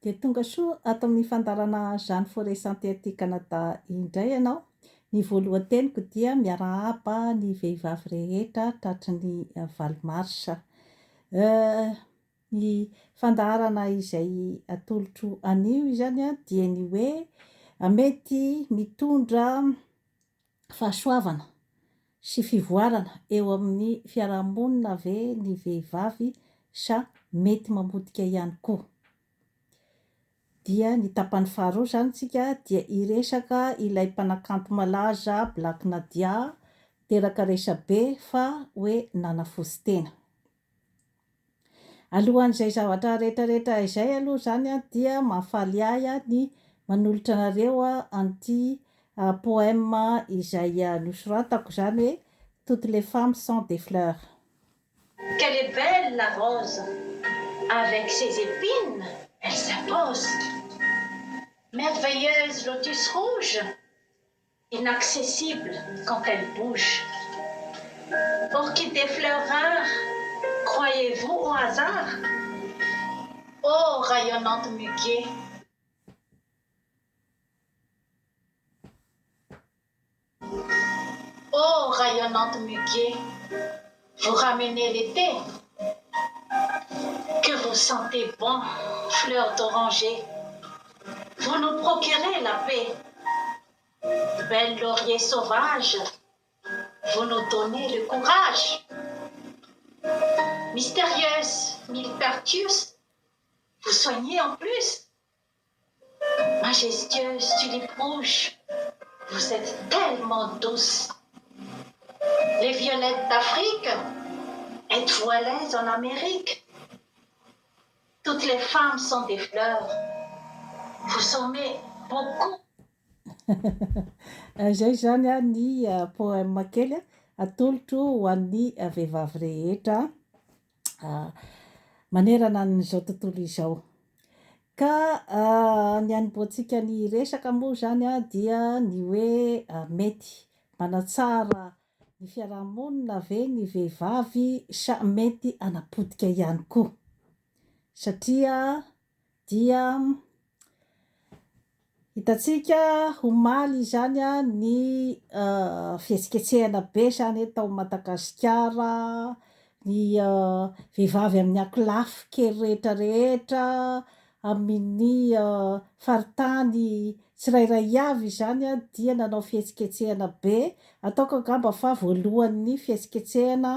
Dia tonga soa ato amin'ny fandaharana Jeanne Forêt Santé aty Canada indray ianao. Ny voalohan-teniko dia miarahaba ny vehivavy rehetra tratry ny valo marsa. Ny fandaharana izay atolotro anio izany dia ny hoe mety mitondra fahasoavana sy fivoarana eo amin'ny fiarahamonina ve ny vehivavy sa mety mamotika ihany koa? Dia ny tapany faharoa izany tsika dia hiresaka ilay mpanakanto malaza Black Nadia teraka resabe fa hoe nanafotsy tena. Alohan'izay zavatra rehetrarehetra izay aloha izany dia mahafaly ahy ny manolotra anareo an'ity poème izay nosoratako izany hoe Toutes les femmes sont des fleurs. Qu'elle est belle la rose avec ses épines elle s'impose Merveilleuse lotus rouge Inaccessible quand elle bouge Orchidée fleur rare Croyez-vous au hasard Oh rayonnante muguet Oh rayonnante muguet Vous ramenez l'été Que vous sentez bon fleur d'oranger Vous nous procurez la paix Belle laurier sauvage Vous nous donnez le courage Mystérieuse millepertuis Vous soignez en plus Majestueuse tulipe rouge Vous êtes tellement douce Les violettes d'Afrique Êtes-vous à l'aise en Amérique Toutes les femmes sont des fleurs Vous sommez beaucoup Izay izany ny poème kely atolotro ho an'ny vehivavy rehetra manerana an'izao tontolo izao. Ka ny hanombohantsika ny resaka moa izany dia ny hoe mety manatsara ny fiarahamonina ve ny vehivavy sa mety hanapotika ihany koa? Satria dia Hitantsika omaly izany ny fihetsiketsehana be izany tao Madagasikara, ny vehivavy amin'ny ankolafin-kery rehetra rehetra, amin'ny faritany tsirairay avy izany dia nanao fihetsiketsehana be, ataoko angamba fa voalohan'ny fihetsiketsehana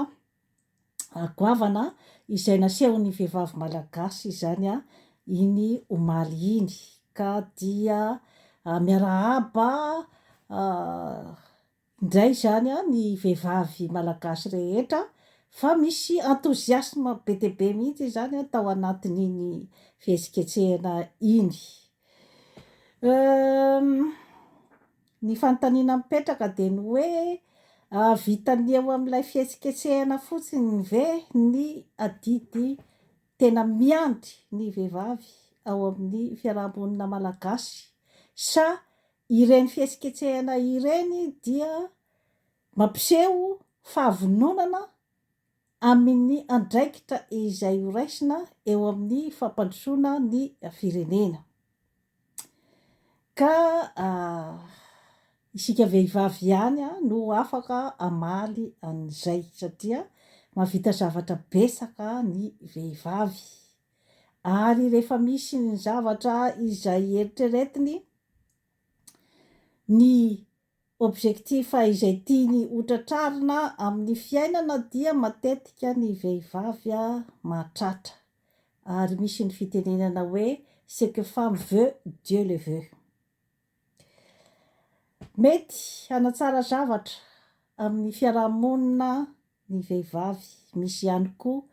goavana izay nasehon'ny vehivavy malagasy izany iny omaly iny ka dia miarahaba indray izany ny vehivavy malagasy rehetra fa misy enthousiasme be dia be mihitsy izany tao anatin'iny fihetsiketsehana iny. Ny fanontaniana mipetraka dia ny hoe vitan'ny eo amin'ilay fihetsiketsehana fotsiny ve ny adidy tena miandry ny vehivavy ao amin'ny fiaraha-monina malagasy sa ireny fihetsiketsehana ireny dia mampiseho fahavononana amin'ny andraikitra izay horaisina eo amin'ny fampandrosoana ny firenena. Ka isika vehivavy ihany no afaka hamaly an'izay satria mahavita zavatra betsaka ny vehivavy. Ary rehefa misy ny zavatra izay eritreretiny, ny Objectif izay tiany ho tratrarina amin'ny fiainana dia matetika ny vehivavy mahatratra ary misy ny fitenenana hoe ce que femme veut Dieu le veut. Mety hanatsara zavatra amin'ny fiarahamonina ny vehivavy, misy ihany koa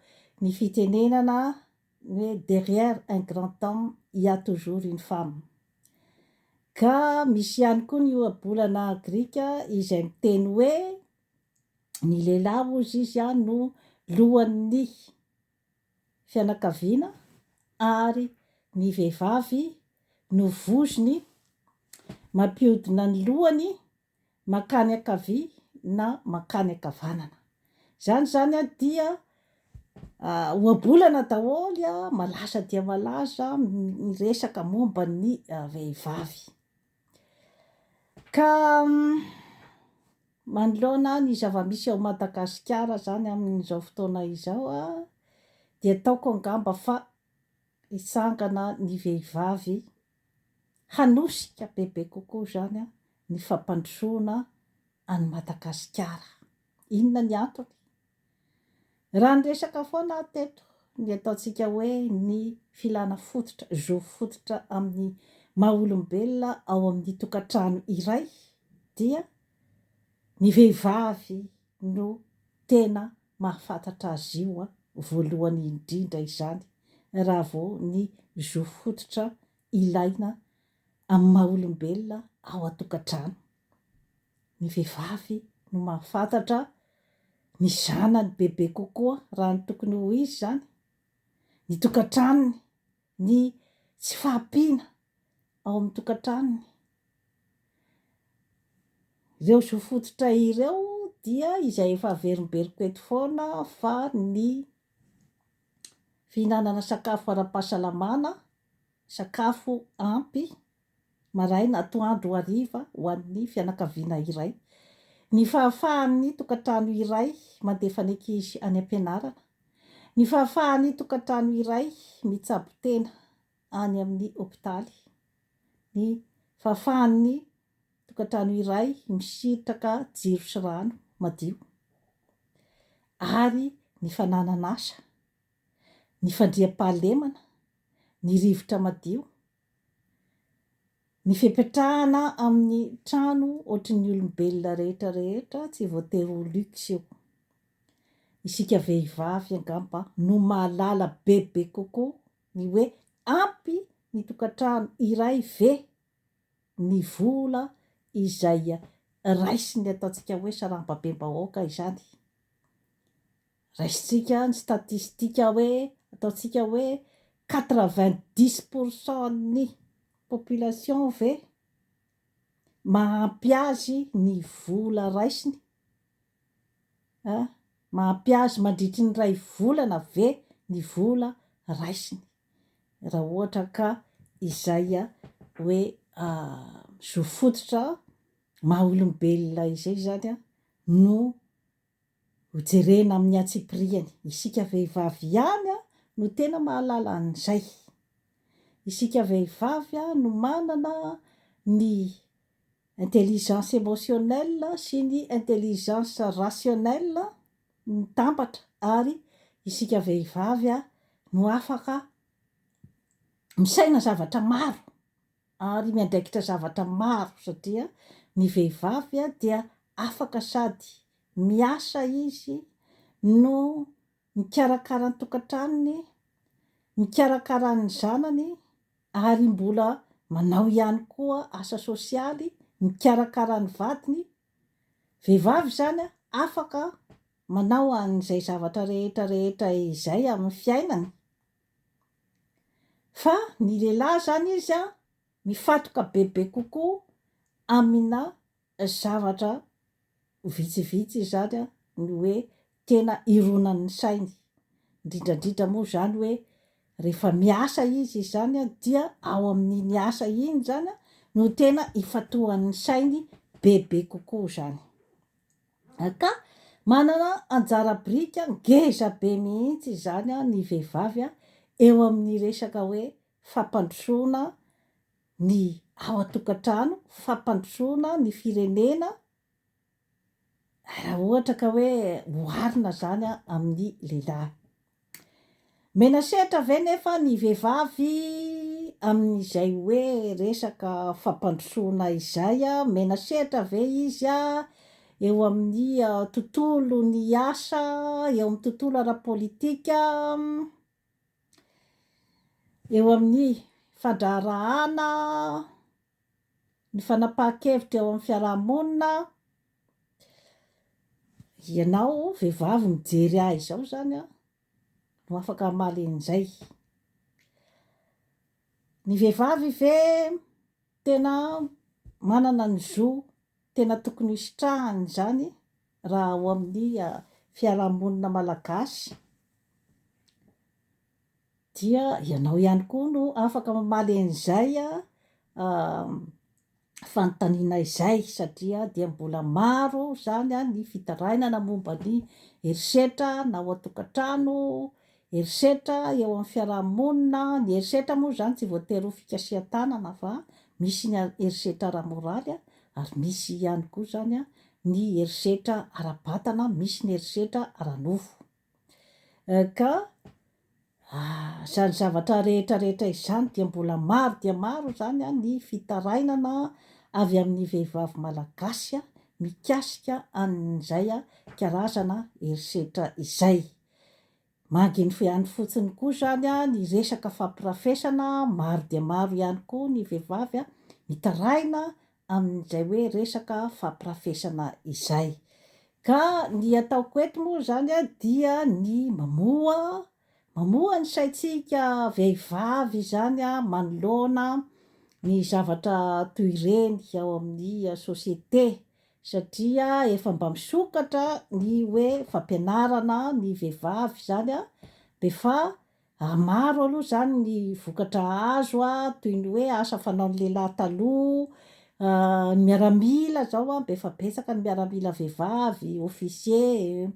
ny fitenenana hoe derrière un grand homme il y a toujours une femme. Ka misy ihany koa ny ohabolana grika izay miteny hoe ny lehilahy hozy izy no lohan'ny fianakaviana ary ny vehivavy no vozony mampihodina ny lohany mankany ankavia na mankany ankavanana. Izany izany dia. Ohabolana daholo malaza dia malaza miresaka momba ny vehivavy. Ka manoloana ny zava-misy ao Madagasikara zany amin'izao fotoana izao dia ataoko angamba fa hitsangana ny vehivavy hanosika bebe kokoa zany ny fampandrosoana an'i Madagasikara. Inona ny antony? Raha niresaka foana aho teto ny ataontsika hoe ny filana fototra, zo fototra amin'ny maha olombelona ao amin'ny tokantrano iray dia ny vehivavy no tena mahafantatra azy io voalohany indrindra izany raha vao ny zo fototra ilaina amin'ny maha olombelona ao an-tokantrano. Ny vehivavy no mahafantatra ny zanany bebe kokoa raha ny tokony ho izy izany, ny tokantranony, ny tsy fahampiana ao amin'ny tokantranony. Ireo zo fototra ireo dia izay efa averimberiko eto foana fa ny fihinanana sakafo ara-pahasalamana, sakafo ampy maraina, atoandro, hariva ho an'ny fianakaviana iray. Ny fahafahan'ny tokantrano iray mandefa ny ankizy any am-pianarana. Ny fahafahan'ny tokantrano iray mitsabo tena any amin'ny hopitaly. Ny fahafahan'ny tokantrano iray misitraka jiro sy rano madio. Ary ny fananan'asa, ny fandriampahalemana, ny rivotra madio. Ny fipetrahana amin'ny trano ohatry ny olombelona rehetra rehetra tsy voatery ho luxe io. Isika vehivavy angamba no mahalala bebe kokoa ny hoe ampy ny tokantrano iray ve ny vola izay raisin'ny ataontsika hoe sarambabem-bahoaka izany. Raisintsika ny statistika hoe ataontsika hoe 90 pour cent ny population ve mahampy azy ny vola raisiny a? Mahampy azy mandritry ny iray volana ve ny vola raisiny? Raha ohatra ka izay hoe zo fototra maha olombelona izay izany no Ho jerena amin'ny antsipiriany. Isika vehivavy ihany no tena mahalala an'izay. Isika vehivavy no manana ny intelligence émotionnelle sy ny intelligence rationnelle mitambatra ary isika vehivavy no afaka misaina zavatra maro. ary miandraikitra zavatra maro satria ny vehivavy dia afaka sady miasa izy no mikarakara ny tokantranony, mikarakara ny zanany ary mbola manao ihany koa asa sosialy, mikarakara ny vadiny, vehivavy izany afaka manao an'izay zavatra rehetra rehetra izay amin'ny fiainany. Fa ny lehilahy zany izy an, mifantoka bebe kokoa amina zavatra vitsivitsy izany an, ny hoe tena ironan'ny sainy, indrindra indrindra moa izany hoe rehefa miasa izy izany an, dia ao amin'iny asa iny izany an no tena ifantohan'ny sainy bebe kokoa izany. Ka manana anjara biriky ngeza be mihitsy izany ny vehivavy eo amin'ny resaka hoe fampandrosoana ny ao an-tokantrano, fampandrosoana ny firenena, raha ohatra ka hoe oharina izany amin'ny lehilahy. Mena sehatra ve nefa ny vehivavy amin'izay hoe resaka fampandrosoana izay? Mena sehatra ve izy eo amin'ny tontolon'ny asa, eo amin'ny tontolo ara-politika, eo amin'ny fandraharahana, ny fanapahan-kevitra eo amin'ny fiarahamonina? Ianao vehivavy mijery ahy izao izany an, no afaka hamaly an'izay. Ny vehivavy ve tena manana ny zo tena tokony hositrahany izany raha ao amin'ny fiarahamonina malagasy? Dia ianao ihany koa no afaka mamaly an'izay fanontaniana izay satria dia mbola maro izany ny fitarainana momba ny herisetra na ao an-tokantrano, herisetra eo amin'ny fiaraha-monina, ny herisetra moa izany tsy voatery ho fikasihan-tanana fa misy ny herisetra ara-moraly ary misy ihany koa izany ny herisetra ara-batana, misy ny herisetra ara-nofo. Ka izany zavatra rehetra rehetra izany dia mbola maro dia maro izany ny fitarainana avy amin'ny vehivavy malagasy mikasika an'izay karazana herisetra izay. Manginy ihany fotsiny koa izany ny resaka fampirafesana, maro dia maro ihany koa ny vehivavy mitaraina amin'izay hoe resaka fampirafesana izay. Ka ny ataoko eto moa izany dia ny mamoha, mamoha ny saintsika vehivavy izany manoloana ny zavatra toy ireny ao amin'ny société satria efa mba misokatra ny hoe fampianarana ny vehivavy izany befa Maro aloha izany ny vokatra azo toy ny hoe asa fanaon'ny lehilahy taloha, ny miaramila izao an, efa betsaka ny miaramila vehivavy, officier,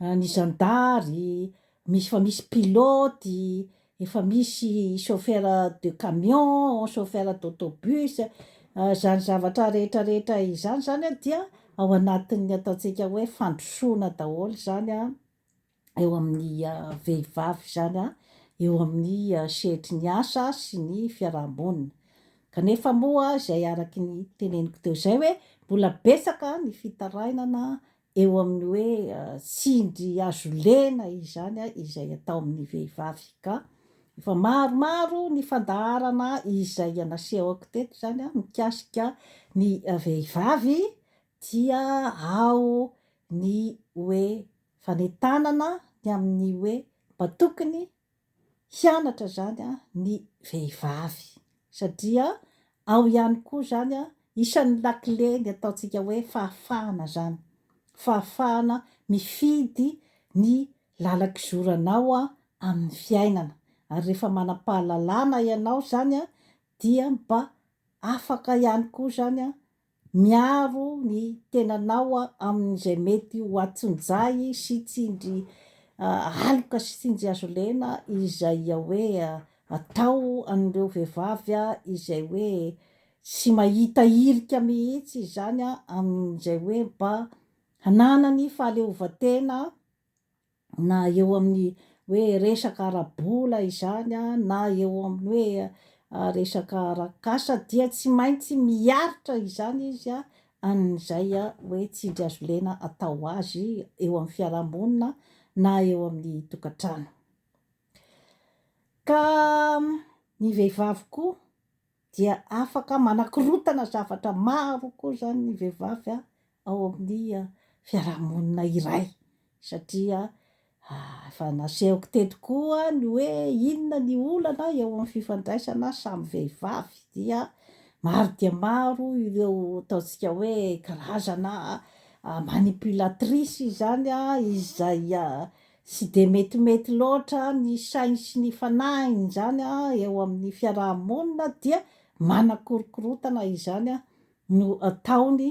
ny zandary, misy efa misy pilote, efa misy chauffeur de camion, chauffeur d'autobus, izany zavatra rehetra rehetra izany izany an dia ao anatin'ny ataontsika hoe fandrosoana daholo izany an. eo amin'ny vehivavy izany eo amin'ny sehatry ny asa sy ny fiaraha-monina. Kanefa moa izay araky ny teneniko teo izay hoe mbola betsaka ny fitarainana eo amin'ny hoe tsindry hazo lena izany izay atao amin'ny vehivavy ka efa maromaro ny fandaharana izay nasehoko teto izany mikasika ny vehivavy dia ao ny hoe fanentanana ny amin'ny hoe mba tokony hianatra izany ny vehivavy satria ao ihany koa izany isan'ny lakile ny ataontsika hoe fahafahana izany, fahafahana mifidy ny lalan-kizoranao amin'ny fiainana ary rehefa manam-pahalalana ianao izany dia mba afaka ihany koa izany Miaro ny tenanao amin'izay mety ho antsonjay sy tsindry aloka sy tsindry hazo lena izay hoe atao an'ireo vehivavy izay hoe tsy mahita hirika mihitsy izany amin'izay hoe mba hananany fahaleovantena na eo amin'ny hoe resaka ara-bola izany na eo amin'ny hoe resaka ara-kasa dia tsy maintsy miaritra izany izy an'izay hoe tsindry hazo lena atao azy eo amin'ny fiarahamonina na eo amin'ny tokantrano. Ka ny vehivavy koa dia afaka manakorontana zavatra maro koa izany ny vehivavy ao amin'ny fiarahamonina iray satria efa nasehoko teto koa ny hoe inona ny olana eo amin'ny fifandraisana samy vehivavy dia maro dia maro ireo ataontsika hoe karazana manipulatrice izany izay Tsy dia metimety loatra ny sainy sy ny fanahiny izany eo amin'ny fiaraha-monina dia manakorokorontana izany no ataony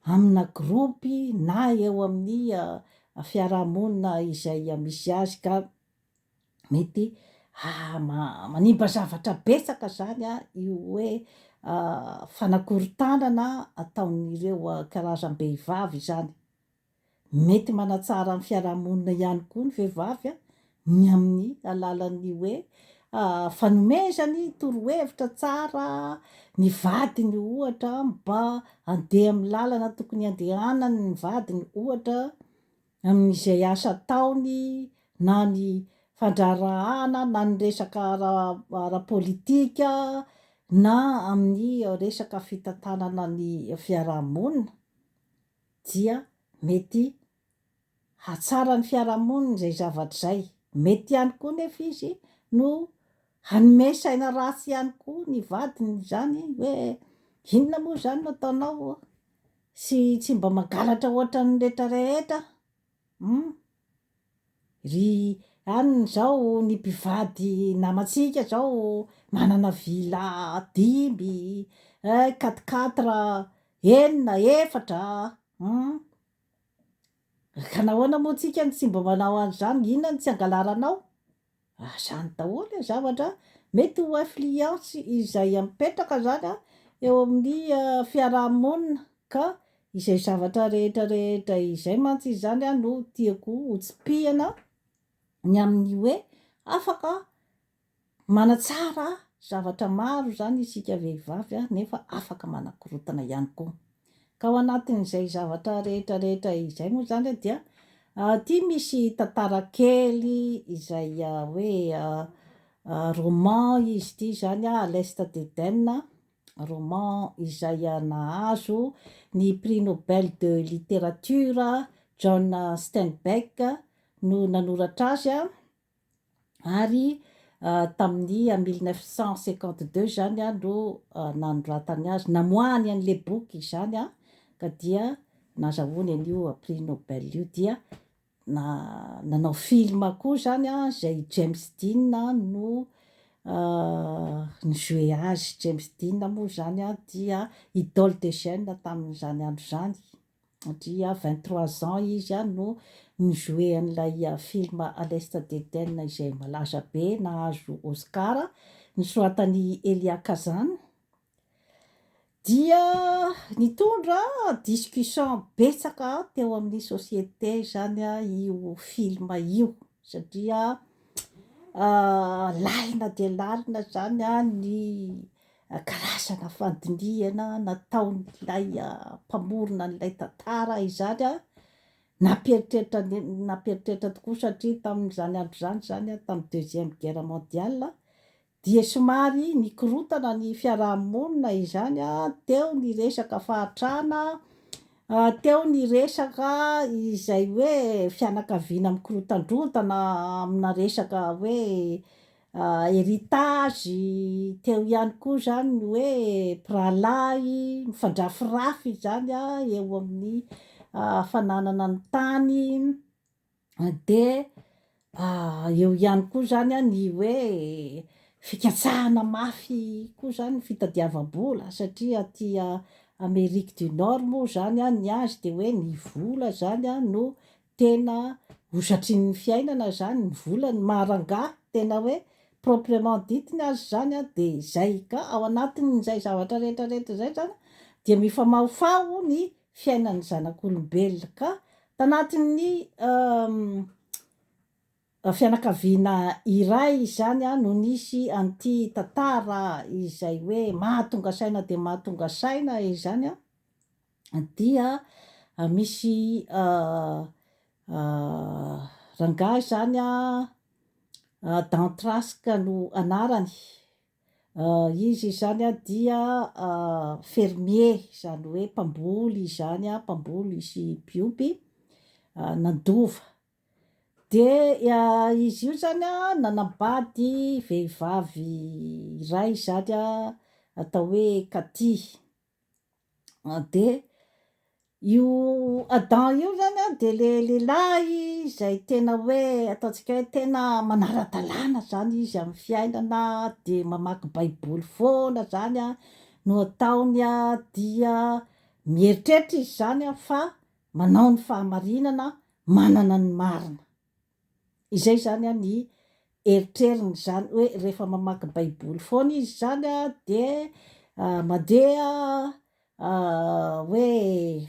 amina gropy na eo amin'ny fiaraha-monina izay misy azy ka mety manimba zavatra betsaka izany io hoe fanakorontanana ataon'ireo karazam-behivavy izany. Mety manatsara ny fiarahamonina ihany koa ny vehivavy ny amin'ny alalan'ny hoe fanomezany torohevitra tsara ny vadiny ohatra mba handeha amin'ny lalana tokony handehanany ny vadiny ohatra amin'izay asa ataony na ny fandraharahana na ny resaka ara-politika na amin'ny resaka fitantanana ny fiarahamonina. dia mety hahatsara ny fiarahamonina izay zavatra izay. Mety ihany koa nefa izy no hanome saina ratsy ihany koa ny vadiny izany hoe inona moa izany no ataonao sy tsy mba mangalatra ohatran'ny rehetra rehetra hum. Ry Any izao ny mpivady namantsika izao manana villa dimy, eh, quatre quatre, enina, efatra, hum. Ka nahoana moa tsika no tsy mba manao an'izany? Inona no tsy angalaranao? Ah, zany daholo ny zavatra mety ho influence izay mipetraka zany a eo amin'ny fiarahamonina ka izay zavatra rehetra rehetra izay mantsy izany a no tiako hotsipihana ny amin'ny hoe afaka manatsara zavatra maro izany isika vehivavy a nefa afaka manakorotana ihany koa. Ka ao anatin'izay zavatra rehetra rehetra izay moa izany dia aty misy tantara kely izay hoe roman izy ity izany a, À l'Est d'Eden, roman izay nahazo ny prix Nobel de littérature, John Steinbeck no nanoratra azy a. Ary tamin'ny 1952 izany no nanoratany azy, namoahany an'ilay boky izany ka dia nazahoany an'io prix Nobel io. Dia nanao film koa izany izay James Dean no ni-jouer azy. James Dean moa izany dia idole des jeunes tamin'izany andro izany. Satria 23 ans izy no ni-jouer an'ilay film À l'Est d'Eden izay malaza be nahazo Oscar, nosoratan'i Elia Kazan. Dia nitondra discussion betsaka teo amin'ny société zany io film io satria lalina dia lalina zany ny karazana fandinihana nataon'ilay mpamorona an'ilay tantara izany a, nampieritreritra ny nampieritreritra tokoa satria tamin'izany andro izany zany a, tamin'ny deuxième guerre mondiale dia somary nikorotana ny fiarahamonina izany a, teo ny resaka fahantrana, teo ny resaka izay hoe fianakaviana mikorotandrotana amina resaka hoe héritage, teo ihany koa zany ny hoe mpirahalahy mifandrafirafy zany a eo amin'ny fananana ny tany, de eo ihany koa zany a ny hoe fikatsahana mafy koa zany ny fitadiavam-bola satria aty Amérique du Nord moa zany a ny azy de hoe ny vola zany a no tena hozatrin'ny fiainana zany, ny vola ny maharangahy tena hoe proprement dit ny azy zany a, de zay ka ao anatin'izay zavatra rehetrarehetra zay zany dia mifamahofaho ny fiainan'ny zanak'olombelona. Ka tanatin'ny fianakaviana iray zany a no nisy an'ity tantara izay hoe mahatonga saina de mahatonga saina izany a, dia misy rangahy zany a, Dan Trask no anarany, izy zany a dia fermier zany hoe mpamboly zany a, mpamboly sy mpiompy nandova. De izy io zany a nanambady vehivavy iray zany a atao hoe Katy. De io Adam io zany a de le lehilahy zay tena hoe ataontsika hoe tena manara-dalàna zany izy amin'ny fiainana, de mamaky baiboly foana zany a no ataony a, dia mieritreritra izy zany a fa manao ny fahamarinana, manana ny marina. Izay zany a ny eritreriny zany hoe rehefa mamaky baiboly foana izy zany a de mandeha hoe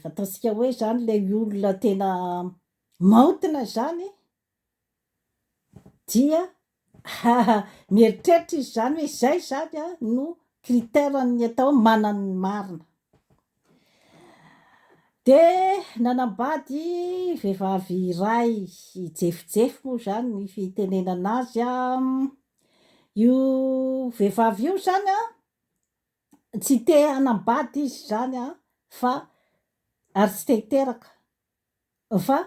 ataontsika hoe zany le olona tena maotina zany dia mieritreritra izy zany hoe zay zany a no critère-n'ny atao hoe manana ny marina. De nanambady vehivavy iray jefijefy moa zany ny fitenenana azy a, io vehivavy io zany a tsy te hanambady izy zany a fa ary tsy te hiteraka fa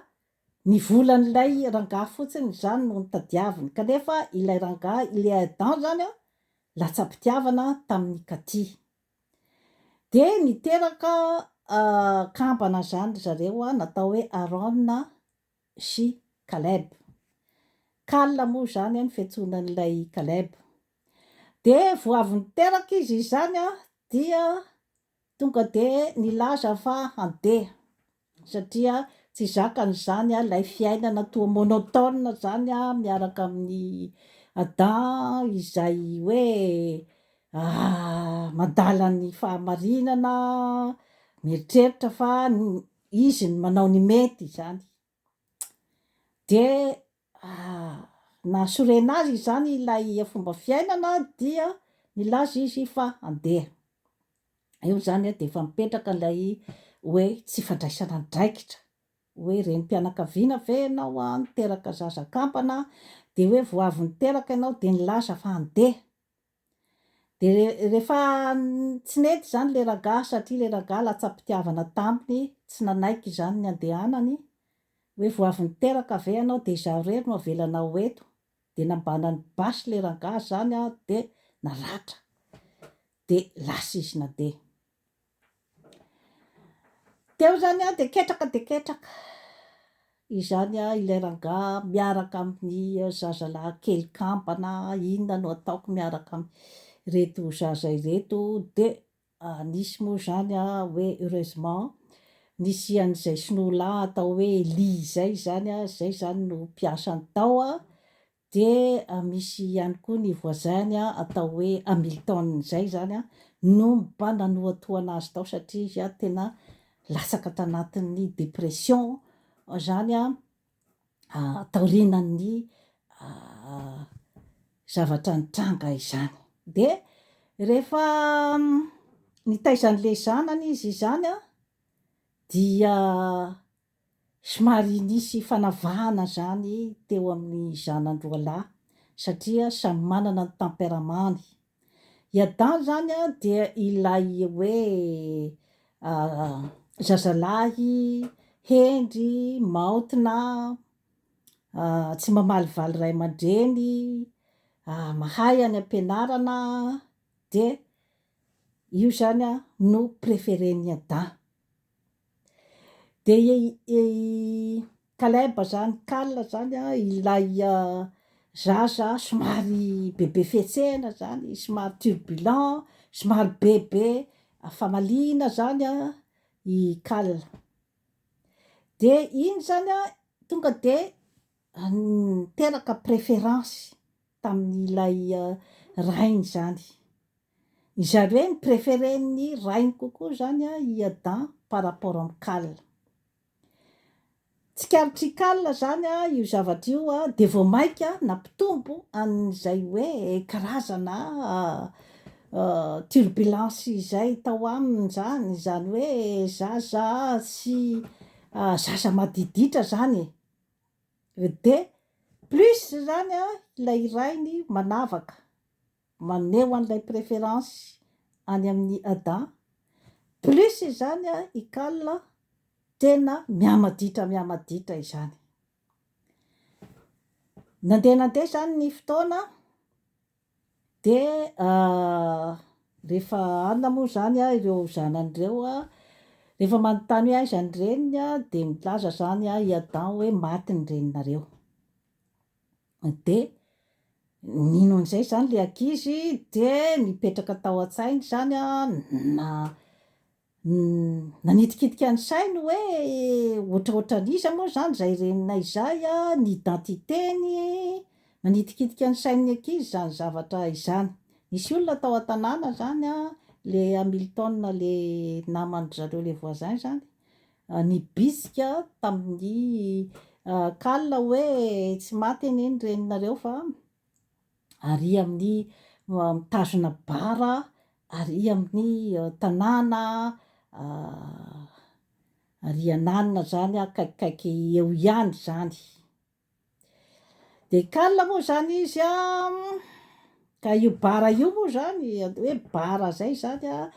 ny volan'ilay rangahy fotsiny zany no notadiaviny, kanefa ilay rangahy ilay Adam zany a latsa-pitiavana tamin'i Katy. De niteraka kambana zany ry zareo a natao hoe Aaron sy Caleb. Cal moa izany ny fiantsoana an'ilay Caleb. Dia vao avy niteraka izy izany dia tonga dia nilaza fa handeha satria tsy zakany izany ilay fiainana toa monotone izany miaraka amin'i Adam izay hoe mandala ny fahamarinana, mieritreritra fa izy no manao ny mety izany. Dia nahasorena azy izany ilay fomba fiainana dia nilaza izy fa handeha. Eo izany dia efa mipetraka ilay hoe tsy fandraisana andraikitra, hoe renim-pianakaviana ve ianao niteraka zaza kambana dia hoe vao avy niteraka ianao dia nilaza fa handeha. Dia rehefa tsy nety izany ilay rangahy satria ilay rangahy latsa-pitiavana taminy, tsy nanaiky izany ny handehanany, hoe vao avy niteraka ve ianao dia izaho irery no avelanao eto, dia nambanany basy ilay rangahy izany an, dia naratra, dia lasa izy nandeha. Teo izany an, dia ketraka dia ketraka izany an ilay rangahy miaraka amin'ny zazalahy kely kambana, inona no ataoko miaraka amin'ireto zaza ireto, dia nisy moa izany an hoe heureusement nisy an'izay sinoa lahy atao hoe Lee izay izany an, izay izany no mpiasany tao an, Dia misy ihany koa ny voisin-ny atao hoe Hamilton izay izany no mba nanohatohana azy tao satria izy tena latsaka tanatin'ny dépression izany taorianan'ny zavatra nitranga izany. Dia rehefa nitaiza an'ilay zanany izy izany dia Somary nisy fanavahana izany teo amin'ny zanany roalahy satria samy manana ny tempérament-ny. I Adam izany dia ilay hoe zazalahy hendry, maotina, tsy mamalivaly ray aman-dreny, mahay any am-pianarana, dia io izany no préféré-n'i Adam. Dia i Caleb zany, Cal zany an, ilay zaza somary bebe fihetsehana zany, somary turbulent, somary bebe famaliana zany an i Cal. Dia iny zany an tonga dia niteraka préférence tamin'ilay rainy zany. Izany hoe ni-préférer-n'ny rainy kokoa izany i Adam par rapport amin'i Cal. Tsikaritr'i Cal izany io zavatra io dia vao mainka nampitombo an'izay hoe karazana turbulence izay tao aminy izany, izany hoe zaza tsy zaza madiditra izany e. Dia plus izany ilay rainy manavaka. maneho an'ilay préférence any amin'i Adam, plus izany i Cal tena mihamaditra mihamaditra izany. Nandeha nandeha izany ny fotoana dia rehefa anona moa izany ireo zanany ireo, rehefa manontany hoe aiza ny reniny dia milaza izany i Adam hoe maty ny reninareo. Dia nino an'izay izany ilay ankizy dia nipetraka tao an-tsainy izany an, na nanitikitika ny sainy hoe ohatrohatran'iza moa izany izay reninay izay an, ny identité-ny, nanitikitika ny sain'ny ankizy izany zavatra izany. Nisy olona tao an-tanàna izany an, ilay Hamilton ilay naman-dry zareo ilay voisin izany, nibitsika tamin'ny Cal hoe tsy maty anie ny reninareo fa ary amin'ny mitazona bar ary amin'ny tanàna ary ananona zany akaikikaiky eo ihany zany. Dia Cal moa zany izy an, ka io bar io moa zany, hoe bar zay zany an,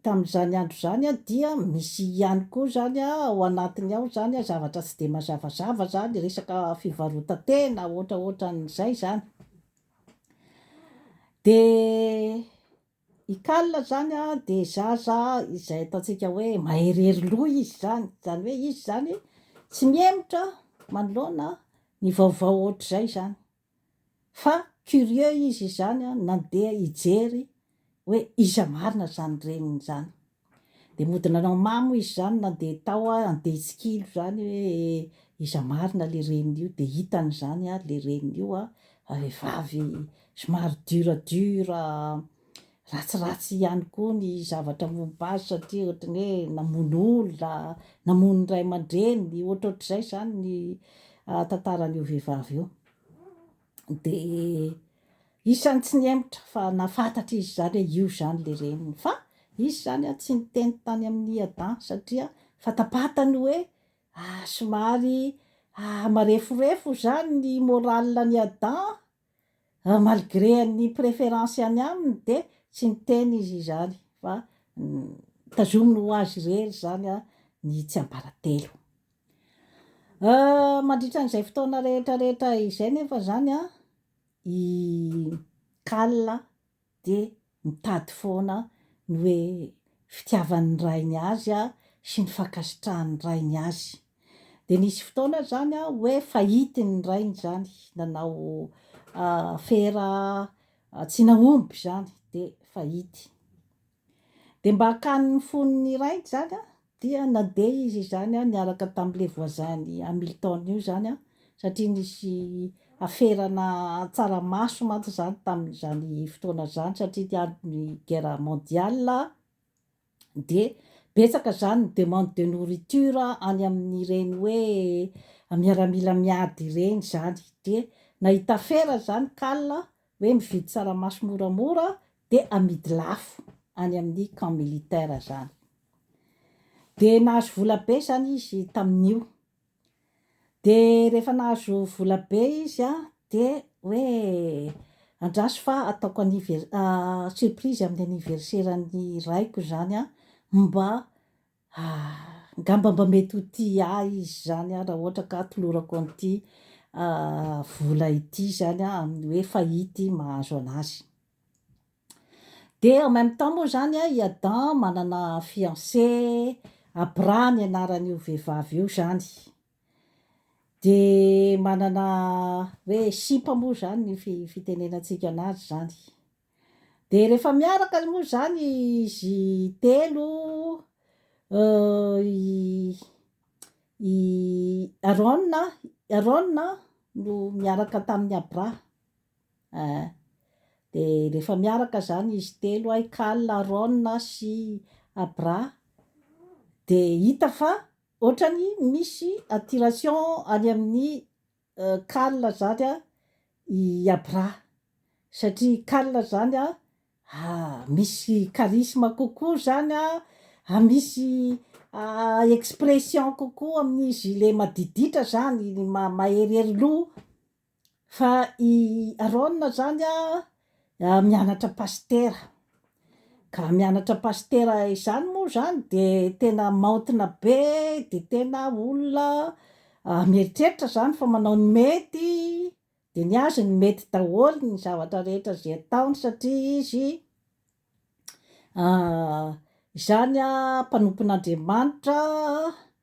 tamin'izany andro izany an, dia misy ihany koa zany an, ao anatiny ao zany an, zavatra tsy dia mazavazava zany, resaka fivarotan-tena ohatraohatran'izay zany. Dia I Cal zany a de zaza izay ataontsika hoe maherihery loha izy zany, zany hoe izy zany tsy mihemotra manoloana ny vaovao ohatr'izay izany. Fa curieux izy izany an, nandeha hijery hoe iza marina izany reniny izany. Dia mody nanao mamo izy izany nandeha tao an, handeha hitsikilo izany hoe iza marina le reniny io, dia hitany izany an le reniny io an, fa vehivavy somary dur dur, ratsiratsy ihany koa ny zavatra momba azy satria ohatran'ny hoe namono olona, namono ny ray aman-dreniny, ohatrohatr'izay izany ny tantaran'io vehivavy io. Dia isan'ny tsy nihemotra fa nahafantatra izy izany hoe io izany ilay reniny. Fa izy izany tsy niteny tany amin'i Adam satria fantapantany hoe somary mareforefo izany ny moral-n'i Adam Malgré ny préférence any aminy dia tsy niteny izy izany fa tazominy ho azy irery izany ny tsiambaratelo. Mandritra an'izay fotoana rehetra rehetra izay nefa izany i Kal dia mitady foana ny hoe fitiavan'ny rainy azy sy ny fankasitrahan'ny rainy azy. Dia nisy fotoana izany hoe fahity ny rainy izany, nanao afera tsy nahomby izany dia fahity. Dia mba hakany ny fon'ny rainy izany dia nandeha izy izany niaraka tamin'ilay voisin-n'i Hamilton io izany satria nisy aferana tsaramaso mantsy izany tamin'izany fotoana izany satria ny andron'ny guerre mondiale dia betsaka izany ny demande de nourriture any amin'ireny hoe miaramila miady ireny izany dia nahita afera izany Kal hoe mividy tsaramaso moramora dia amidy lafo any amin'ny camp militaire izany. Dia nahazo vola be izany izy tamin'io. Dia rehefa nahazo vola be izy an, dia hoe andraso fa ataoko anniver- surprise amin'ny anniversaire-n'ny raiko izany an, mba Angamba mba mety ho tia ahy izy izany raha ohatra ka tolorako an'ity vola ity izany amin'ny hoe fahity mahazo an'azy. Dia en même temps moa izany i Adam manana fiancé, Abra ny anaran'io vehivavy io izany. Dia manana hoe sipa moa izany ny fitenenantsika an'azy izany. Dia rehefa miaraka moa izany izy telo, i i Aaron, Aaron no miaraka tamin'i Abra, eh. Dia rehefa miaraka izany izy telo, i Kal, Aaron sy Abra, dia hita fa ohatrany misy attiration any amin'ny Kal zany a i Abra satria i Kal zany a misy charisme kokoa zany a, misy expression kokoa amin'izy le madiditra zany, maherihery loha Fa i Aaron zany a mianatra pasitera, ka mianatra pasitera izany moa zany de tena maontina be, de tena olona mieritreritra zany fa manao ny mety, de ny azy ny mety daholo ny zavatra rehetra zay ataony satria izy Izany mpanompon'Andriamanitra,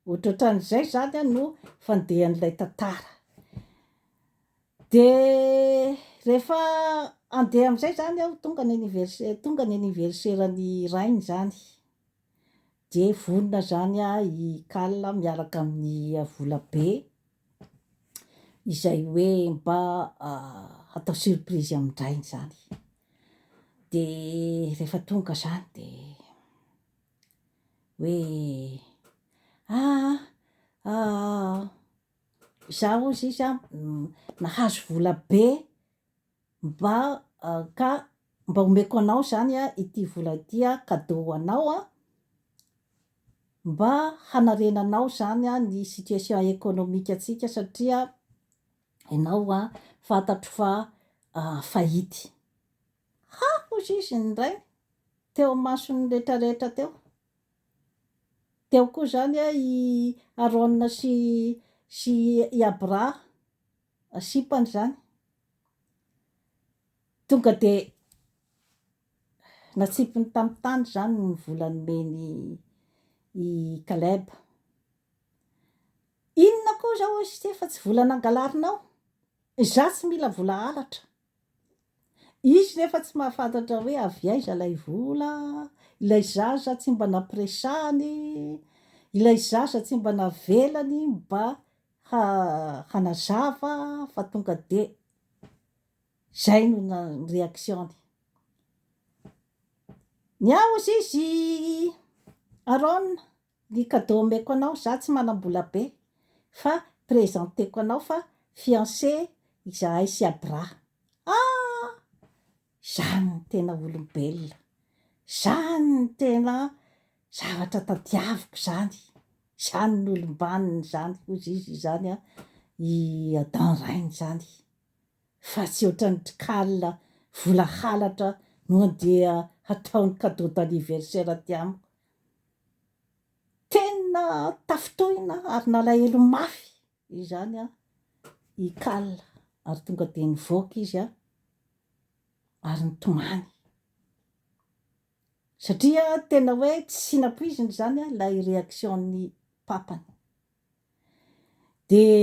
ohatrohatran'izay izany no fandehan'ilay tantara. Dia rehefa handeha amin'izay izany aho, tonga ny anniversaire, tonga ny anniversaire-n'ny rainy izany, dia vonona izany i Kal miaraka amin'ny vola be, izay hoe mba hatao surprise amin-drainy izany. De rehefa tonga zany de hoe ah izaho hozy izy an nahazo vola be mba ka mba omeko anao zany an ity vola ity an cadeau ho anao an, mba hanarenanao zany an ny situation économique antsika satria Ianao a, fantatro fa fahity. Ha! hozy izy ny rainy, teo imason'ny retraretra teo. Teo koa izany a i Arona sy sy i Abra, sipany izany. Tonga dia natsipiny tamin'ny tany izany ny vola nomeny i Caleb. Inona koa? koa zao hozy ity fa tsy vola nangalarinao. Izaho tsy mila vola halatra. Izy nefa tsy mahafantatra hoe avy aiza ilay vola, ilay zaza tsy mba nampiresahany, ilay zaza tsy mba navelany mba hanazava fa tonga de zay no réaction-ny. Ny ahy hozy izy Aaron, ny cadeau omeko anao, za tsy manam-bola be fa présenteko anao fa fiancé izahay sy Abra. Ah! Zany no tena olombelona, zany no tena zavatra tadiaviko zany, zany no olom-banona zany hozy izy zany an, i Adam rainy zany, fa tsy ohatran'ny kal vola halatra no andeha hataony cadeau d'anniversaire aty amiko. Tena tafintohina ary nalahelo mafy izany an i Kal ary tonga dia nivoaka izy an ary nitomany satria tena hoe tsy nampoiziny izany an ilay réaction-n'ny papany. Dia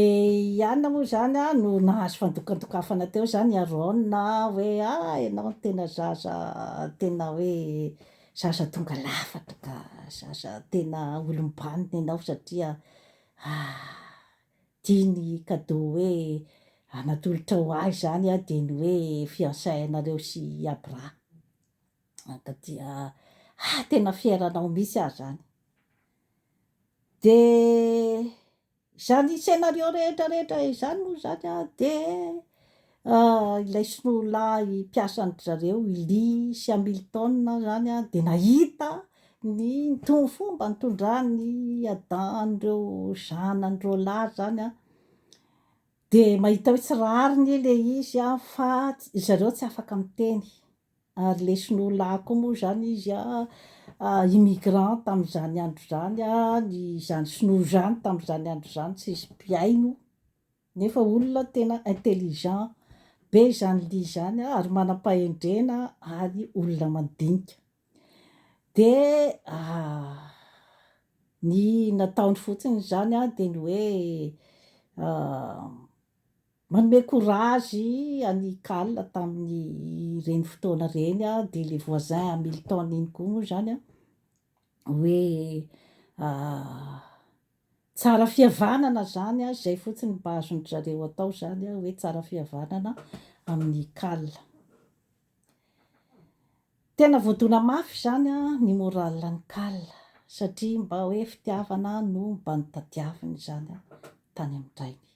i Anna moa izany an no nahazo fandokandokafana teo izany i Aaron hoe ah ianao no tena zaza tena hoe zaza tonga lafatra ka, zaza tena olom-banona ianao satria ah ity ny cadeau hoe natolotrao ahy izany an dia ny hoe fiançailles-nareo sy i Abra. Ka dia ah tena fier anao mihitsy aho izany. Dia izany scénario rehetra rehetra izany moa izany an, dia ilay sinoa lahy mpiasan-dry zareo i Lee sy Hamilton izany an, dia nahita ny fomba nitondran'i Adam an'ireo zanany roa lahy izany an, dia mahita hoe tsy rariny ilay izy an, fa ry zareo tsy afaka miteny. Ary le sinoa lahy koa moa zany izy a, immigrant tamin'izany andro izany a, ny izany sinoa izany tamin'izany andro izany tsisy mpihaino, nefa olona tena intelligent be izany Lee izany a, ary manam-pahendrena ary olona mandinika. De ny nataony fotsiny izany a de ny hoe Manome courage an'i Kal tamin'ireny fotoana ireny dia le voisin Hamilton iny koa moa izany an, hoe tsara fihavanana izany an, izay fotsiny mba azon-dry zareo atao izany an, hoe tsara fihavanana amin'i Kal. Tena voadona mafy izany an ny moral-n'i Kal satria mba hoe fitiavana no mba notadiaviny izany an tany amin-drainy.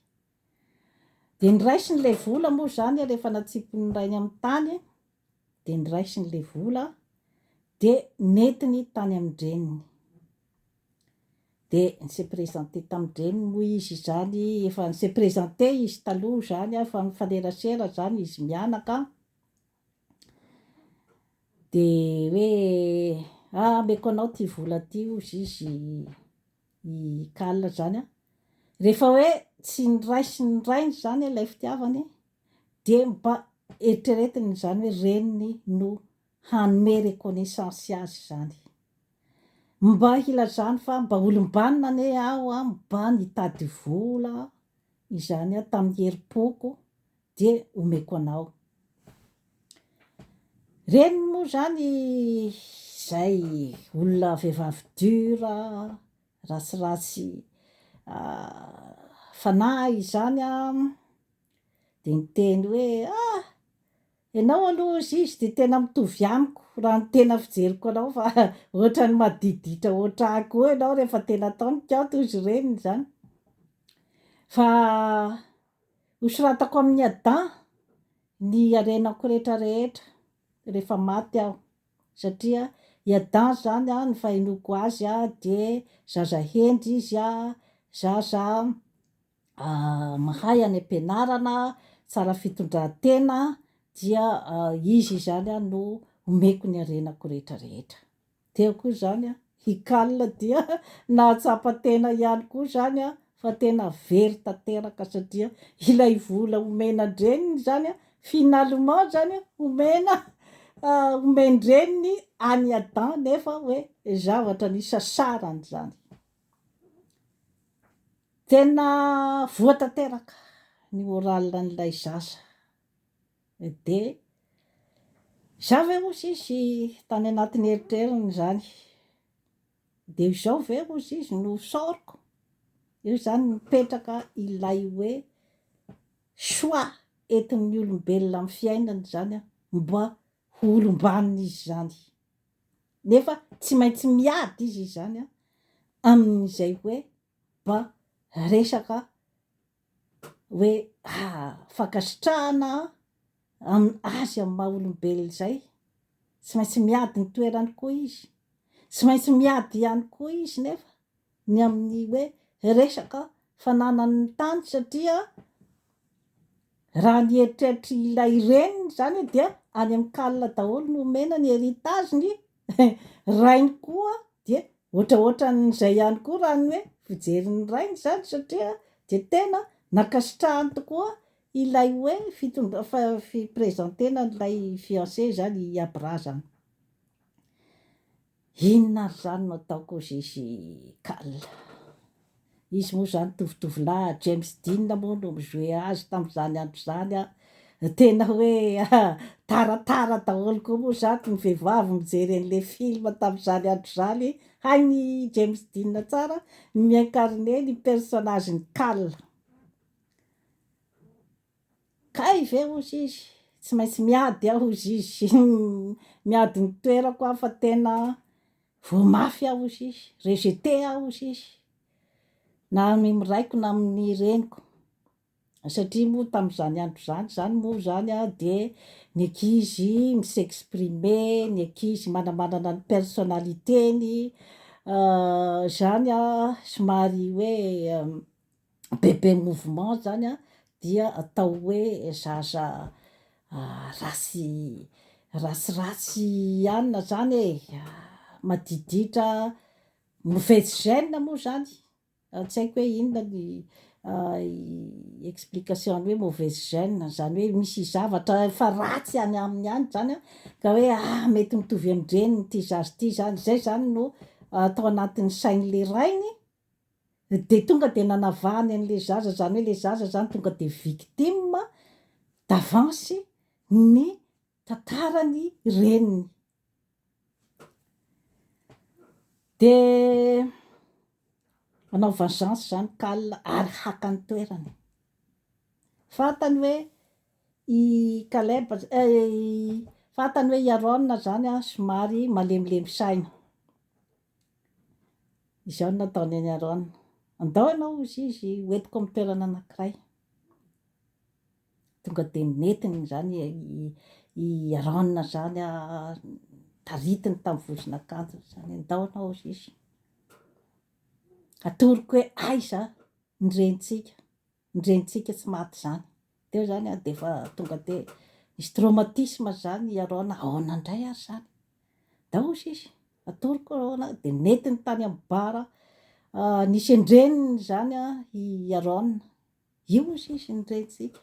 Dia noraisiny ilay vola moa izany rehefa natsipin'ny rainy amin'ny tany, dia noraisiny ilay vola dia nentiny tany amin-dreniny. Dia ni-se présenter tamin-dreniny moa izy izany, efa ni-se présenter izy taloha izany, efa nifanerasera izany izy mianaka. Dia hoe ah ameko anao ity vola ity hozy izy i Kal zany an, rehefa hoe tsy niraisin'ny rainy zany ilay fitiavany dia mba eritreretiny izany hoe reniny no hanome reconnaissance azy izany, mba hilazany fa mba olom-banona anie aho an, mba nitady vola izany aho tamin'ny herim-poko dia omeko anao. Reniny moa zany izay olona vehivavy dur, ratsiratsy fanahy izany an, de niteny hoe ah! Ianao aloha hozy izy de tena mitovy amiko raha ny tena fijeriko anao fa ohatran'ny madiditra ohatr' ahy koa ianao rehefa tena atao ny kaonty hozy reniny zany. Fa hosoratako amin'i Adam ny harenako rehetra rehetra rehefa maty aho satria i Adam zany an ny fahenoako azy an de zaza hendry izy an, zaza mahay any am-pianarana, tsara fitondran-tena dia izy izany an no omeko ny harenako rehetra rehetra. Teo koa izany i Kal dia nahatsapa tena ihany koa izany fa tena very tanteraka satria ilay vola omena an-dreniny izany finalement izany omena omen-dreniny an'i Adam nefa hoe zavatra nisasarany izany. Tena voa tanteraka ny moral an'ilay zaza. Dia za ve hozy izy tany anatin'ny eritreriny izany, dia izao ve hozy izy no soroko? Eo izany mipetraka ilay hoe choix entin'ny olombelona amin'ny fiainany izany mba ho olom-banona izy izany. Nefa tsy maintsy miady izy izany amin'izay hoe mba resaka hoe fankasitrahana azy amin'ny maha olombelona izay, tsy maintsy miady ny toerany koa izy, tsy maintsy miady ihany koa izy nefa ny amin'ny hoe resaka fananany ny tany satria raha ny eritreritr'ilay reniny izany dia any amin'ny cal daholo no omena ny heritage-ny, rainy koa dia ohatraohatran'izay ihany koa raha ny hoe fijerin'ny rainy izany satria dia tena nankasitrahany tokoa ilay hoe fitondra- fa- fi-presenter-na an'ilay fiancé izany i Abra izany. Inona ary izany no ataoko hozy izy Kal. Izy moa izany tovotovolahy, James Dean moa no mi-jouer azy tamin'izany andro izany an. Tena hoe taratara daholo koa moa izany ny vehivavy mijery an'ilay film tamin'izany andro izany. Hain'i James Dean tsara ny mi-incarner ny personnage-n'i Kal. Kay ve hozy izy, tsy maintsy miady aho hozy izy, miady ny toerako aho fa tena voa mafy aho hozy izy, rejeté aho hozy izy, na amin'ny raiko na amin'ny reniko, satria moa tamin'izany andro izany izany moa izany an de ny ankizy mi-s'exprimer, ny ankizy manamanana ny personnalité-ny, izany an somary hoe bebe mouvement zany a dia atao hoe zaza ratsy ratsiratsy anona zany e, madiditra, mauvaise gène moa zany, tsy haiko hoe inona ny explication ny hoe mauvaise gène, zany hoe misy zavatra efa ratsy any aminy any zany a, ka hoe ah mety mitovy amin-dreniny ity zaza ity zany, zay zany no atao anatin'ny sain'le rainy. Dia tonga dia nanavahany an'ilay zaza, izany hoe ilay zaza izany tonga dia victime d'avance ny tantaran'ny reniny. Dia hanao vengeance izany Kal ary haka ny toerany. Fantany hoe i Caleb, fantany hoe i Aaron izany somary malemilemy saina. Izao no nataony an'i Arona, Andao ianao, hozy izy, hoentiko amin'ny toerana anankiray. Tonga dia nentiny izany i Arona izany, taritiny tamin'ny vozon'akanjony izany, Andao ianao, hozy izy, hatoroko hoe aiza ny renintsika. Ny renintsika tsy maty izany. Teo izany aho dia efa tonga dia nisy traumatisme izany i Arona, ahoana indray ary izany? Ndao hozy izy, atoroko ahoana, dia nentiny tany amin'ny bar nisy an-dreniny izany i Arona. Io hozy izy ny renintsika,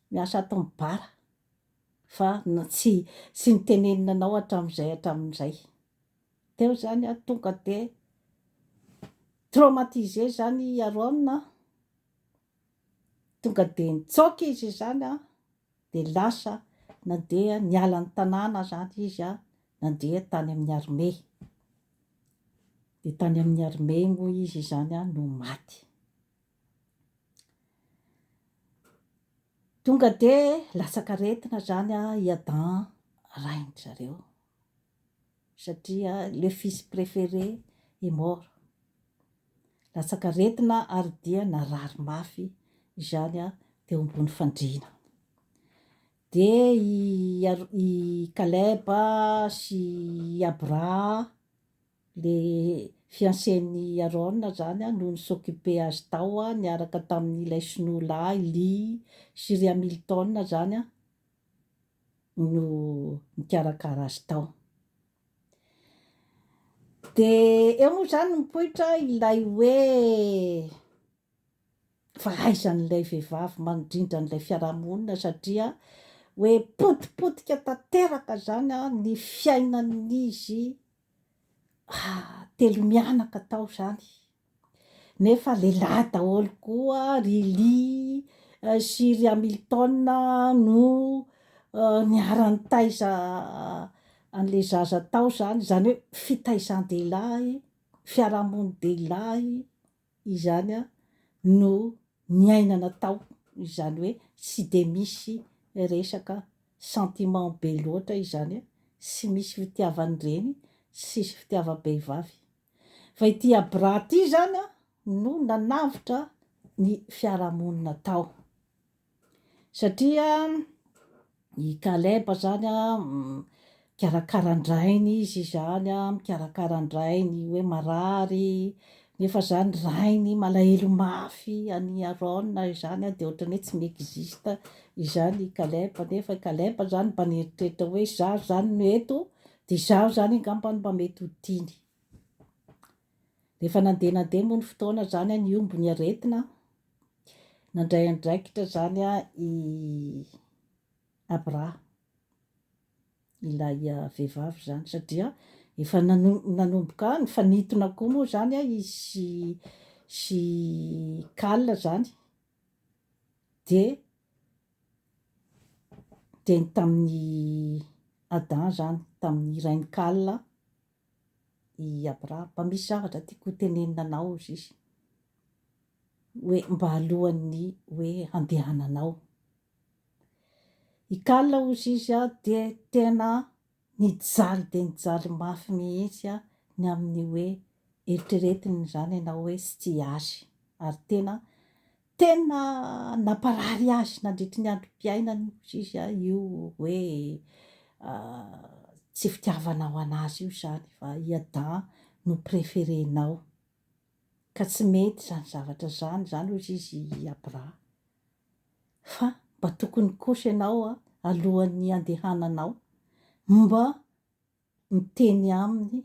miasa ato amin'ny bar, fa tsy tsy nitenenina anao hatramin'izay hatramin'izay. Teo izany aho tonga dia traumatisé izany i Aaron an, tonga dia nitsoaka izy izany an, dia lasa nandeha niala ny tanàna izany izy an, nandeha tany amin'ny armée. Dia tany amin'ny armée moa izy izany an no maty. Tonga dia latsaka aretina izany an i Adam rain-dry zareo. Satria le fils préféré est mort. Latsaka aretina ary dia narary mafy izany teo ambony fandriana. Dia i i Caleb sy i Abra le fiancé-n'i Aaron zany no ni-s'occuper azy tao niaraka tamin'ilay sinoa lahy Lee sy ry Hamilton zany. no nikarakara azy tao. Dia eo moa izany mipoitra ilay hoe fahaizan'ilay vehivavy mandrindra an'ilay fiarahamonina satria hoe potipotika tanteraka izany ny fiainan'izy telo mianaka tao izany. Nefa lehilahy daholo koa ry Lee sy ry Hamilton no niara-nitaiza an'le zaza tao zany, zany hoe fitaizan-dehilahy, fiarahamonin-dehilahy izany no niainana tao, izany hoe tsy de misy resaka sentiment be loatra izany, tsy misy fitiavan-dreny, tsisy fitiavam-behivavy. Fa ity Abra ity zany no nanavotra ny fiarahamonina tao. Satria i Caleb zany mikarakara an-drainy izy izany, mikarakara an-drainy hoe marary, nefa zany rainy malahelo mafy an'i Aaron izany de ohatran'ny hoe tsy mi-existe izany i Caleb, nefa i Caleb zany mba nieritreritra hoe izaho zany no eto de izaho zany angamba no mba mety ho tiany. Rehefa nandeha nandeha moa ny fotoana zany nihombo ny aretina, nandray andraikitra zany i Abra, ilay vehivavy zany, satria efa nanomboka nifanintona koa moa zany izy sy Kal zany, de teny tamin'i Adam zany, tamin'ny rain'i Kal i Abra, mba misy zavatra tiako ho tenenina anao hozy izy, hoe mba alohan'ny hoe handehananao. I Kal hozy izy dia tena nijaly dia nijaly mafy mihitsy ny amin'ny hoe eritreretiny izany ianao hoe tsy tia azy, ary tena Tena namparary azy nandritry ny androm-piainany hozy izy io hoe tsy fitiavanao an'azy io izany fa i Adam no préféré-nao. Ka tsy mety izany zavatra izany izany hozy izy i Abra. Fa mba tokony kosa ianao alohan'ny handehananao mba miteny aminy,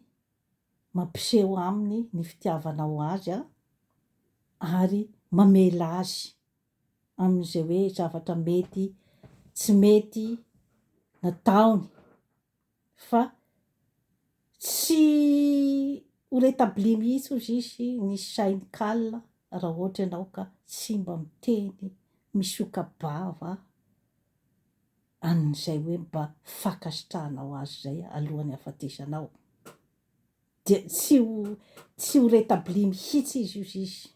mampiseho aminy ny fitiavanao azy ary mamela azy amin'izay hoe zavatra mety tsy mety nataony fa tsy ho rétabli mihitsy hozy izy ny sain'i Kal raha ohatra ianao ka tsy mba miteny misoka-bava an'izay hoe mba fankasitrahanao azy izay alohan'ny hahafatesanao dia tsy ho tsy ho rétabli mihitsy izy hozy izy,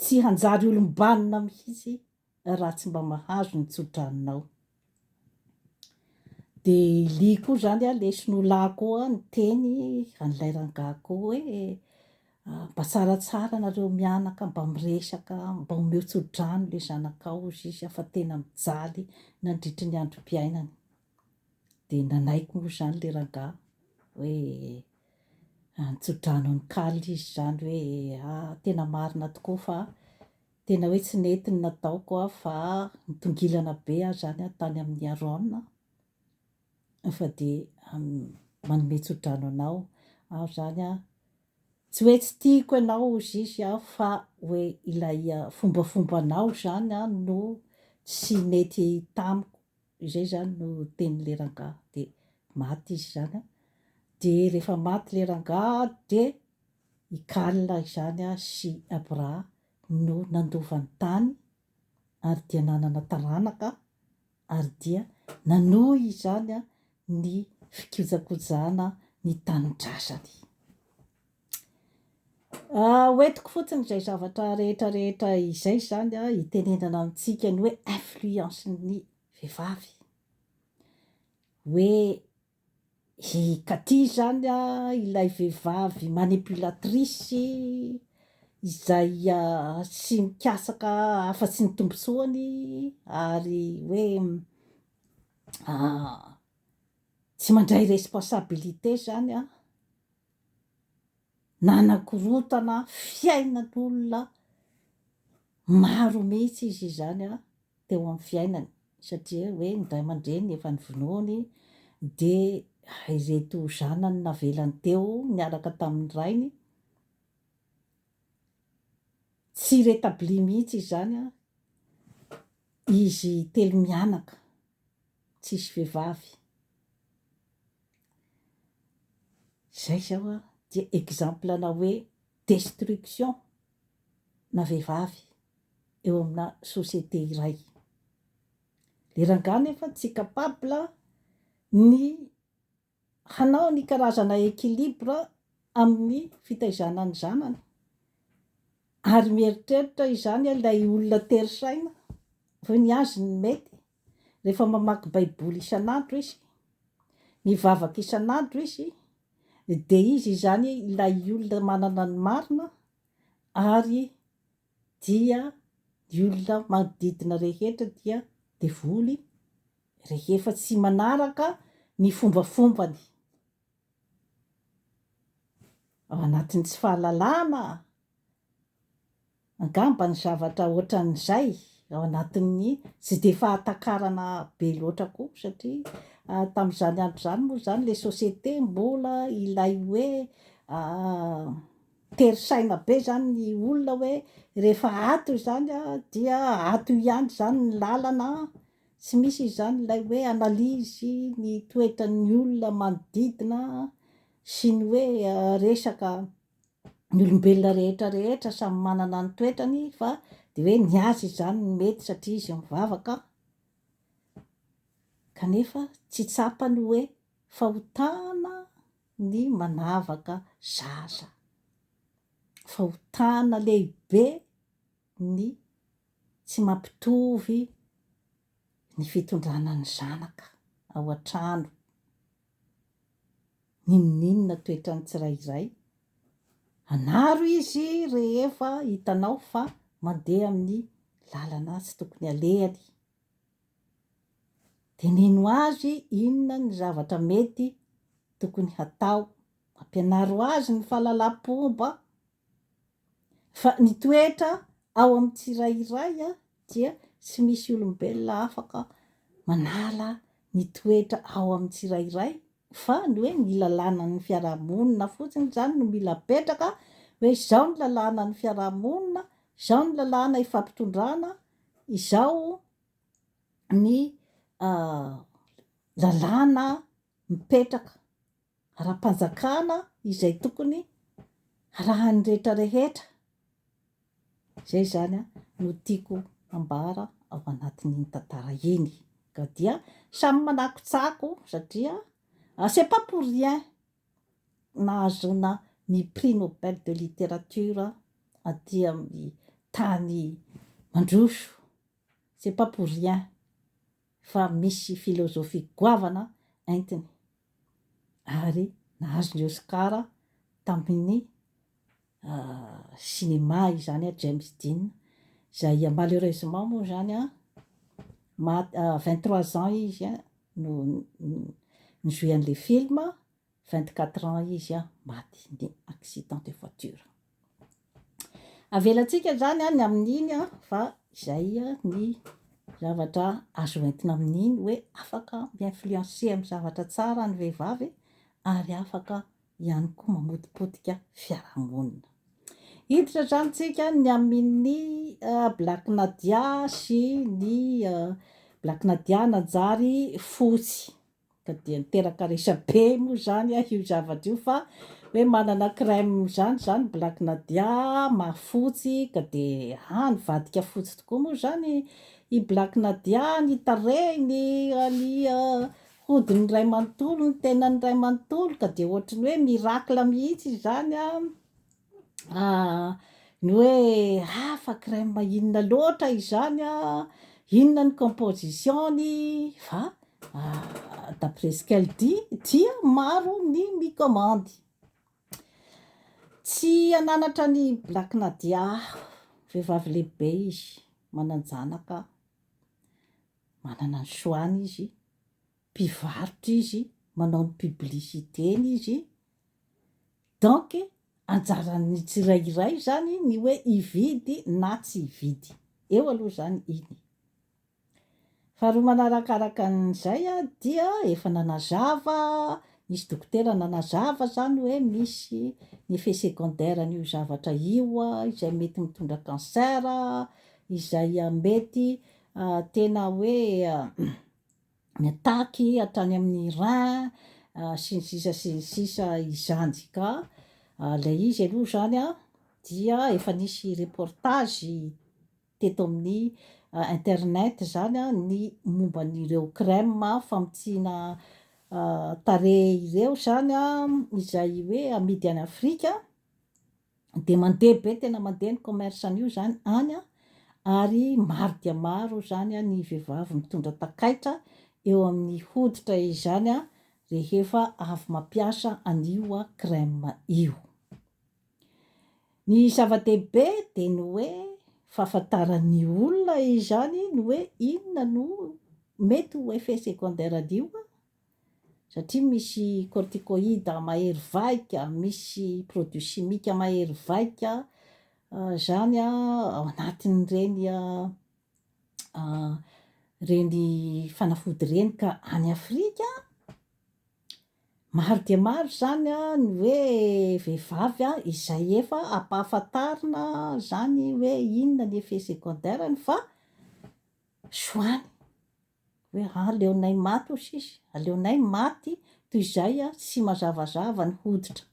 tsy hanjary olom-banona mihitsy raha tsy mba mahazo ny tsodranonao. Dia i Ly koa izany an, le sinoa lahy koa niteny an'ilay rangahy koa hoe Mba tsaratsara nareo mianaka mba miresaka mba omeo tsodrano le zanakao ozy izy fa tena mijaly nandritry ny androm-piainany de nanaiky moa zany le rangahy hoe nitsodrano an'i Kally izy zany hoe ah tena marina tokoa fa tena hoe tsy nety ny nataoko ah fa nitongilana be aho zany tany amin'i Aaron fa dia manome tsodrano anao aho zany an, tsy hoe tsy tiako ianao hozy izy an, fa hoe ilay fombafombanao zany an no tsy nety tamiko, izay zany no tenin'ilay rangahy, dia maty izy zany an, dia rehefa maty ilay rangahy dia i Kal izany an sy Abra no nandova ny tany ary dia nanana taranaka ary dia nanohy izany ny fikojakojana ny tanindrazany. Hoentiko fotsiny izay zavatra rehetra rehetra izay izany hitenenana amintsika ny hoe influence-n'ny vehivavy, hoe I Cathy izany ilay vehivavy manipulatrice izay tsy mikasaka afa-tsy ny tombontsoany ary hoe tsy mandray responsabilité izany an, nanakorontana fiainan'olona maro mihitsy izy izany an. teo amin'ny fiainany satria hoe ny ray aman-dreniny efa novonoiny dia ireto zanany navelany teo niaraka tamin'ny rainy, tsy rétabli mihitsy izany an, izy telo mianaka, tsisy vehivavy. Zay zao an dia exemple-na hoe. destruction na vehivavy eo amina société iray. Le rangahy nefa tsy capable ny hanao ny karazana équilibre amin'ny fitaizana ny zanany, ary mieritreritra izany ilay olona tery saina fa ny azy ny mety. Rehefa mamaky baiboly isan'andro izy, mivavaka isan'andro izy, de izy izany ilay olona manana ny marina, ary dia ny olona manodidina rehetra dia devoly rehefa tsy manaraka ny fombafombany. Ao anatin'ny tsy fahalalana angamba ny zavatra ohatran'izay, ao anatin'ny tsy dia fahatakarana be loatra koa, satria tamin'izany andro izany moa izany ilay société mbola ilay hoe tery saina be izany ny olona hoe rehefa ato izany dia ato ihany izany ny lalana. Tsy misy izany ilay hoe analyse ny toetran'ny olona manodidina sy ny hoe resaka ny olombelona rehetra rehetra samy manana ny toetrany fa de hoe ny azy izany no mety satria izy mivavaka, kanefa tsy tsapany hoe fahotana ny manavaka zaza, fahotana lehibe ny tsy mampitovy ny fitondrana ny zanaka ao an-trano, n'inon'inona toetran'ny tsirairay, anaro izy rehefa hitanao fa mandeha amin'ny lalana tsy tokony alehany, teneno azy inona ny zavatra mety tokony hatao, ampianaro azy ny fahalalam-pomba. Fa ny toetra ao amin'ny tsirairay dia tsy misy olombelona afaka manala ny toetra ao amin'ny tsirairay fa ny hoe ny lalànan'ny fiarahamonina fotsiny izany no mila apetraka hoe izao ny lalànan'ny fiarahamonina, izao ny lalàna ifampitondrana, izao ny lalàna mipetraka ara-panjakana izay tokony harahan'ny rehetra rehetra. Izay izany no tiako ambara ao anatin'iny tantara iny. Ka dia samy manakotsako satria c'est pas pour rien nahazoana ny prix Nobel de littérature aty amin'ny tany mandroso, c'est pas pour rien fa misy philosophie goavana entiny ary nahazo ny Oscar tamin'ny cinéma izany James Dean izay malheureusement moa izany maty 23 ans izy no ni-jouer an'ilay film, 24 ans izy maty ny accident de voiture. Avelantsika izany ny amin'iny fa izay ny zavatra azo entina amin'iny hoe afaka mi-influencer amin'ny zavatra tsara ny vehivavy ary afaka ihany koa mamotipotika fiarahamonina. Hiditra izany tsika ny amin'ny Black Nadia sy ny Black Nadia nanjary fotsy. Ka dia niteraka resabe moa izany io zavatra io fa hoe manana crème izany izany Black Nadia mahafotsy ka dia ah nivadika fotsy tokoa moa izany i Black Nadia, ny tarehiny, ny hodiny iray manontolo, ny tenany iray manontolo ka dia ohatry ny hoe miracle mihitsy izany an. Ny hoe hafa crème inona loatra izany an, inona ny composition-ny fa d'après ce qu'elle dit dia maro ny mi-commande. Tsy hananatra an'i Black Nadia aho, vehivavy lehibe izy, manan-janaka, manana ny choix-ny izy, mpivarotra izy, manao ny publicité-ny izy, donc anjaran'ny tsirairay zany ny hoe hividy na tsy hividy. Eo aloha zany iny. Faharoa manarakaraka an'izay dia efa nanazava, nisy dokotera nanazava zany hoe misy ny effet secondaire an'io zavatra io izay mety mitondra cancer, izay mety tena hoe mitaky hatrany amin'ny rein sy ny sisa sy ny sisa izany ka ilay izy aloha izany an. dia efa nisy reportage teto amin'ny internet zany a, ny momba an'ireo crème famotsiana tarehy ireo zany a, izay hoe amidy any Afrika, de mandeha be, tena mandeha ny commerce an'io zany any a, ary maro dia maro zany a ny vehivavy mitondra takaitra eo amin'ny hoditra izany a rehefa avy mampiasa an'io a crème io. Ny zava-dehibe de ny hoe fahafantaran'ny olona izany ny hoe inona no mety ho effet secondaire an'io a, satria misy corticoïde mahery vaika, misy produit chimique mahery vaika zany a ao anatin'ireny a reny fanafody reny. Ka any Afrika maro dia maro zany a ny hoe vehivavy a izay efa ampahafantarina zany hoe inona ny effet secondaire-ny, fa soany hoe aleonay maty ho sisy, aleonay maty toy izay a tsy mazavazava ny hoditra.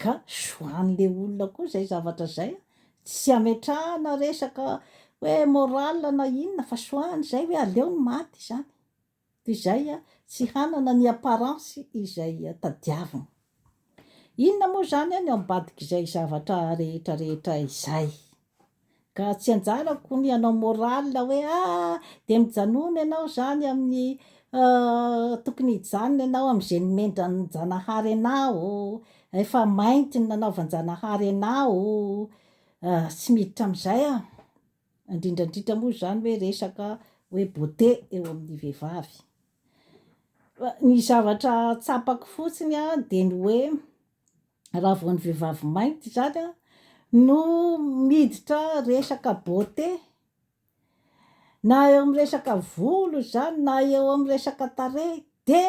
Ka soan'le olona koa zay zavatra zay a, tsy ametrahana resaka hoe morale na inona, fa soany zay hoe aleony maty zany toy izay a tsy hanana ny apparence izay tadiaviny. Inona moa zany a ny ao ambadik'izay zavatra rehetrarehetra izay? Ka tsy anjarako ny hanao morale hoe de mijanona ianao zany amin'ny tokony hijanona ianao am'izay nomendran-janahary anao, efa mainty ny nanaovan-janahary anao, tsy miditra am'izay aho, indrindrandrindra moa zany hoe resaka hoe beauté eo amin'ny vehivavy. Ny zavatra tsapako fotsiny a de ny hoe raha vao ny vehivavy mainty zany a no miditra resaka beauté, na eo amy resaka volo zany na eo amy resaka tarehy, de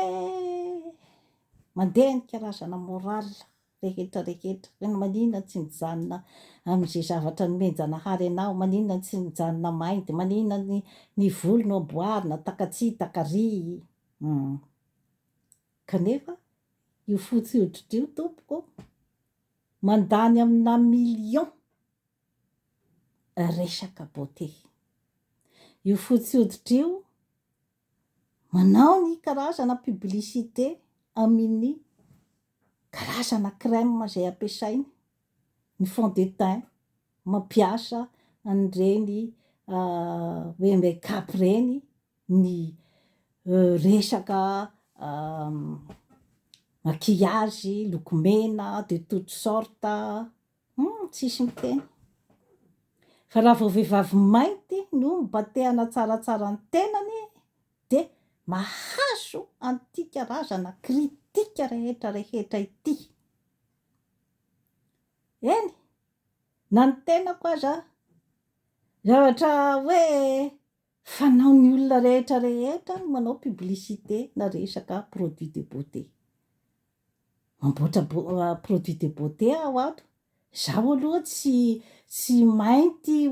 mandeha ny karazana morale rehetrarehetra hoe maninona tsy mijanona am'izay zavatra nomen-janahary anao, maninona tsy mijanona mainty, maninona ny volo no amboarina takatsy takary. Kanefa io fotsy hoditra io, tompoko, mandany amina million resaka beauté io fotsy hoditra io, manao ny karazana publicité amin'ny karazana crème zay ampiasainy, ny fond de teint, mampiasa an'ireny hoe make-up reny, ny resaka maquillage, lokomena de toute sorte, tsisy miteny. Fa raha vao vehivavy mainty no mba te hanatsaratsara ny tenany, de mahazo an'ity karazana kritika rehetrarehetra ity. Eny, na ny tenako aza, zavatra hoe fanaon'ny olona rehetrarehetra ny manao publicité na resaka produit de beauté, mamboatra produit de beauté aho ato, zaho aloha tsy mainty.